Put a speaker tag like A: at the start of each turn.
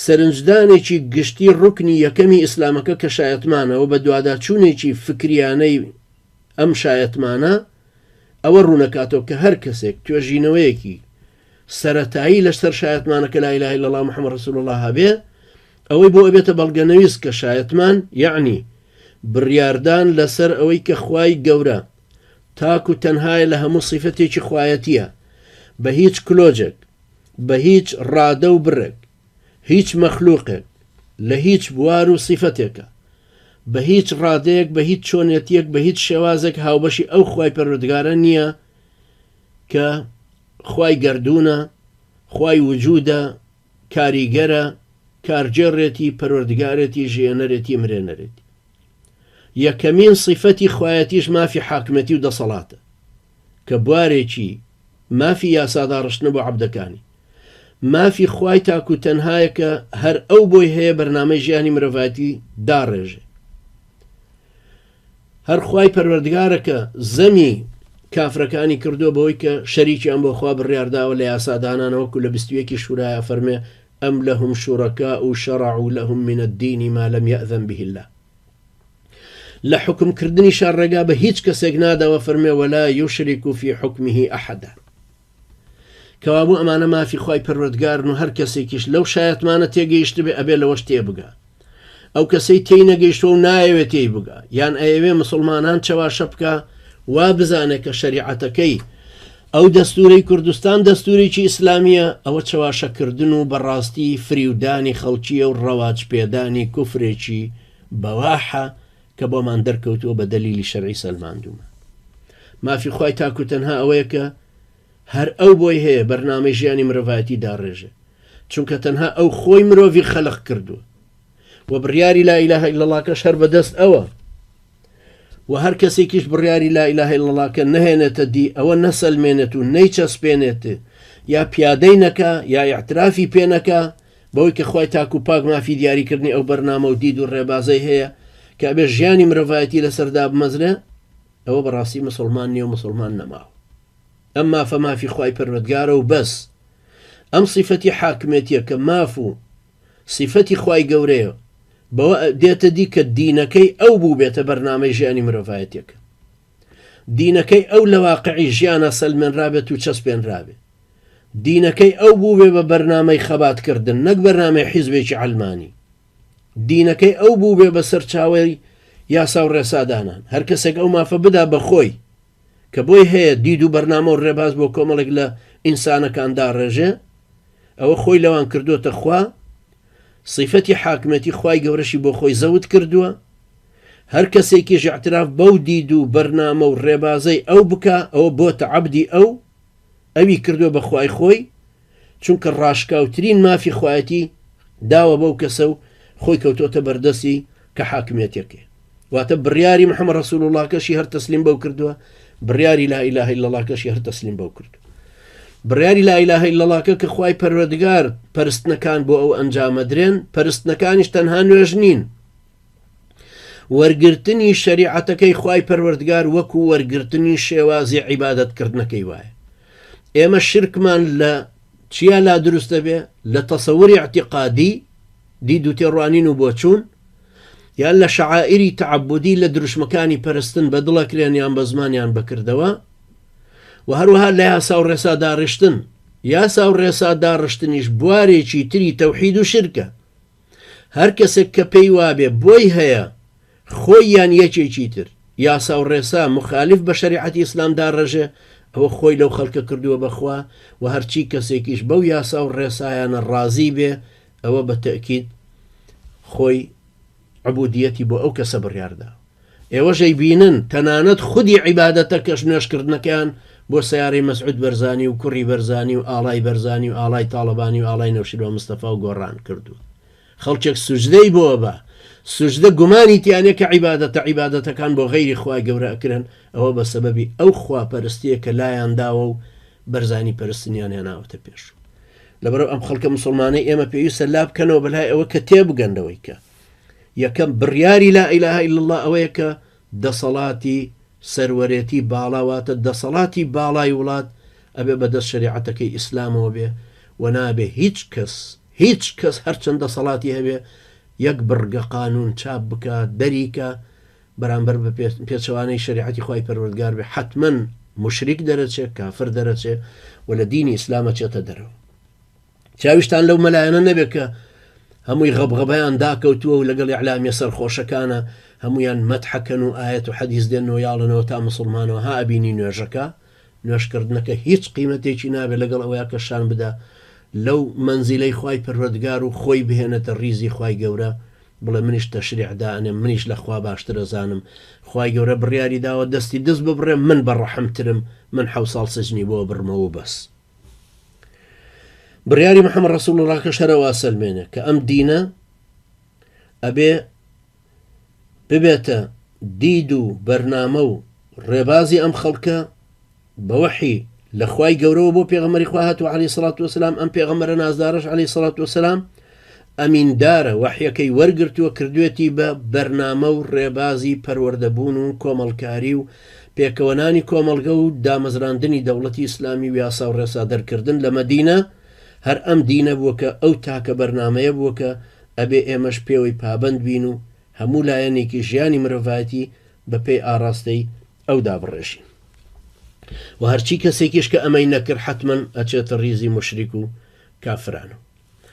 A: سەرنجدانێکی گشتی ڕوکنی یەکەمی ئیسلامەکە کە شایەتمانە و بەدواداچوونێکی فکریانەی ئەم شایەتمانە ئەوە ڕوونەکاتەوە کە هەر کەسێک توێژینەوەیەکی سەرەتایی لەسەر شایەتمانەکە لا اله الا الله محمد رسول الله هەبێ ئەوەی بۆ ئەبێتە بەڵگەنەویست کە شایەتمان یەعنی بڕیاردان لەسەر ئەوەی کە خوای گەورە تاک و تەنهایە لە هەموو سیفەتێکی خوایەتیە بە هیچ کلۆجێک بە هیچ ڕادە و بڕێک هیچ مەخلوقێک لە هیچ بوار و سیفەتێکە بە هیچ ڕادەیەک بە هیچ چۆنێتیەک بە هیچ شێوازێک هاوبەشی ئەو خوای پەروەردگارە نییە کە خوای گەردوونە خوای وجودە کاریگەرە، کارگێڕێتی، پەروەردگارێتی، ژیێنەرێتی، مرێنەرێتی. یەکەمین سیفەتی خوایەتیش مافی حاکمێتی و دەسەڵاتە، کە بوارێکی مافی یاساداڕشتنە بۆ عەبدەکانی. مافی خوای تاک و تەنهایە کە هەر ئەو بۆی هەیە بەرنامەی ژیانی مرۆڤایەتی داڕێژێ. هەر خوای پەروەردگارە کە زەمی کافرەکانی کردووە بەوەی کە شەریکیان بۆ خوا بڕیارداوە لە یاسادانانە وەکو لە 21 شورایە فەرمێ ئەم لهم شرکاء شرعوا لهم من الدین ما لم یأذن به الله لە حکم کردنیشا ڕێگا بە هیچ کەسێک ناداوە فەرمێ ولا یشرک فی حکمه احدا کەوابوو ئەمانە مافی خوای پەروەردگارن و هەر کەسێکیش لەو شایەتمانە تێگەیشتبێ ئەبێ لەوەش تێبگا ئەو کەسەی تێی نەگەیشتوە و نایەوێ تێی بگا یان ئەیەوێ مسلمانان چەواشە بکا وا بزانێ کە شەریعەتەکەی ئەو دەستورەی کوردستان دەستورێکی ئیسلامیە ئەوە چەواشەکردن و بەڕاستی فریودانی خەڵکیە و ڕەواج پێدانی کوفرێکی بەواحە کە بۆمان دەرکەوتووە بە دەلیلی شەرعی سەلماندوومە مافی خوای تاک و تەنها ئەوەیە کە هەر ئەو بۆی هەیە بەرنامەی ژیانی مرۆڤایەتی داڕێژێ چونکە تەنها ئەو خۆی مرۆڤی خەلق کردووە و بڕیاری لا اله الا الله کەش هەر بەدەست ئەوە و هەر کەسێکیش بڕیاری لا اله الا الله کە نەهێنێتە دی ئەوە نەسەلمێنێت و نەیچەسپێنێت یا پیادەی نەکا یا اعترافی پێ نەکا بەوەی کە خوای تاک و پاک مافی دیاریکردنی ئەو بەرنامە و دید و ڕێبازەی هەیە کە ئەبێ ژیانی مرۆڤایەتی لەسەر دابمەزرێ ئەوە بەڕاستی مسلمان نییە و مسلمان نەماوە ئەم مافە مافی خوای پەروەردگارە و بەس ئەم سیفەتی حاکمێتیە کە ماف و سیفەتی خوای گەورەیە بەوە دێتە دی کە دینەکەی ئەو بوو بێتە بەرنامەی ژیانی مرۆڤایەتەکە دینەکەی ئەو لە واقعی ژیانە سەلمێنرابێت و چەسپێنرابێت دینەکەی ئەو بووبێ بە بەرنامەی خەبات کردن نەک بەرنامەی حیزبێکی عەلمانی. دینەکەی ئەو بووبێ بە سەرچاوەی یاسا و ڕێسا دانان. هەر کەسێک ئەو مافە بدا بە خۆی کە بۆی هەیە دید و بەرنامە و ڕێباز بۆ کۆمەڵێک لە ئینسانەکان داڕێژێ، ئەوە خۆی لەوان کردۆتە خوا، سیفەتی حاکمێتی خوای گەورەشی بۆ خۆی زەوت کردووە. هەر کەسێکیش ئیعتراف بەو دید و بەرنامە و ڕێبازەی ئەو بکا، ئەوە بۆتە عەبدی ئەو، ئەوی کردووە بە خوای خۆی، چونکە ڕاشکاوترین مافی خوایەتی داوە بەو کەسە و خۆی کەوتۆتە بەردەستی کە حاکمیەتەکەی. واتە بڕیاری محەممەد ڕەسوول اللهکەشی هەر تەسلیم بەو کردووە، بڕیاری لا اله الا اللهکەشی هەر تەسلیم بەو کردووە. بڕیاری لا اله الا اللهکە کە خوای پەروەردگار پەرستنەکان بۆ ئەو ئەنجامەدرێن، پەرستنەکانیش تەنها نوێژ نین. وەرگرتنی شەریعەتەکەی خوای پەروەردگار وەکو وەرگرتنی شێوازی عیبادەت کردنەکەی وایە ئێمە شرکمان لە چیا لا دروست دەبێ لە تەسەوری اعتقادی دید و تێڕوانین و بۆچوون یان لە شعائری تعبدی لە دروشمەکانی پەرستن بە دڵەکرێن یان بە زمانیان بەکردەوە و هەروەها لە یاسا و ڕێسا داڕشتن یاسا و ڕێسا داڕشتنیش بوارێکی تری تەوحید و شرکە هەر کەسێک کە پێی وابێ بۆی هەیە خۆی یان یەکێکی تر یاسا و ڕێسا مخالف بە شەریعەتی ئیسلام داڕێژێ ئەوە خۆی لەو خەڵکە کردووە بە خوا و هەرچی کەسێکیش بەو یاسا و ڕێسایانە ڕازی بێ ئەوە بە تەئکید خۆی عبودیەتی بۆ ئەو کەسە بڕیاردا. ئێوەش ئەیبینن تەنانەت خودی عیبادەتەکەش نوێژکردنەکەیان بۆ سەیارەی مەسعود بەرزانی و کوڕی بەرزانی و ئاڵای بەرزانی و ئاڵای تاڵەبانی و ئاڵای نەوشیروان مستەفا و گۆڕان کردووە خەڵکێک سوجدەی بۆ بە سوجدە گومانی تیانە کە عیبادەتە عیبادەتەکان بۆ غەیری خوای گەورە ئەکرێن ئەوە بە سەبەبی ئەو خواپەرستیە کە لایان داوە و بەرزانی پەرستنیان هێناوەتە پێش لەبەرئەو ئەم خەڵکە مسوڵمانەی ئێمە پێویستە لا بکەنەوە بەلای ئەوە کە تێبگەن لەوەی کە یەکەم بڕیاری لا الە الا اللە ئەوەیە کە دەسەڵاتی سەروەرێتی باڵا واتە دەسەڵاتی باڵای وڵات ئەبێ بەدەست شەریعەتەکەی ئیسلامەوە بێ و نابێ هیچ کەس هیچ کەس هەرچەند دەسەڵاتی هەبێ یەک بڕگە قانون چاپ بکا دەریکا بەرامبەر بە پێچەوانەی شەریعەتی خوای پەروەردگار بێ حەتمەن موشریک دەرەچێ کافر دەرەچێ و لە دینی ئیسلام ئەچێتە دەرەوە. چاویشتان لەو مەلایانە نەبێت کە هەمووی غەبغەبیان داکەوتووە و لەگەڵ ئیعلامیە سەرخۆشەکانە هەمویان مەتحەکەن و ئایەت و حەدیث دێنەوە یاڵنەوە تا مسلمانەوە ها ئەبینی نوێژەکە نوێژکردنەکە هیچ قیمەتێکی نابێت لەگەڵ ئەوەیا کە شان بدا لەو مەنزیلەی خوای پەروەردگار و خۆی بهێنێتە ڕیزی خوای گەورە بڵێ منیش تەشریع دائەنێم منیش لە خوا باشتر ئەزانم خوای گەورە بڕیاری داوە دەستی دز ببڕێ من بە ڕەحمترم من حەو ساڵ سجنی بۆ بڕمەوە و بەس. بڕیاری محمد رسول اللە کەش هەروا سەلمێنێ کە ئەم دینە ئەبێ ببێتە دید و بەرنامە و ڕێبازی ئەم خەڵکە بە وەحی لە خوای گەورەوە بۆ پێغەمبەری خوا هاتووە عەلەیهی سڵات وسلام ئەم پێغەمبەرە نازدارەش عەلەیهی سڵات وسلام ئەمیندارە وەحیەکەی وەرگرتووە کردوێتی بە بەرنامە و ڕێبازی پەروەردەبوون و کۆمەڵکاری و پێکەوەنانی کۆمەڵگە و دامەزراندنی دەوڵەتی ئیسلامی و یاسا و ڕێسا دەرکردن لە مەدینە هەر ئەم دینە بووە کە ئەو تاکە بەرنامەیە بووە کە ئەبێ ئێمەش پێوەی پابەند بین و هەموو لایەنێکی ژیانی مرۆڤایەتی بە پێی ئاڕاستەی ئەو دابڕێژین و هەرچی کەسێکیش کە ئەمەی نەکرد حەتمەن ئەچێتە ڕیزی موشریک و کافرانەوە.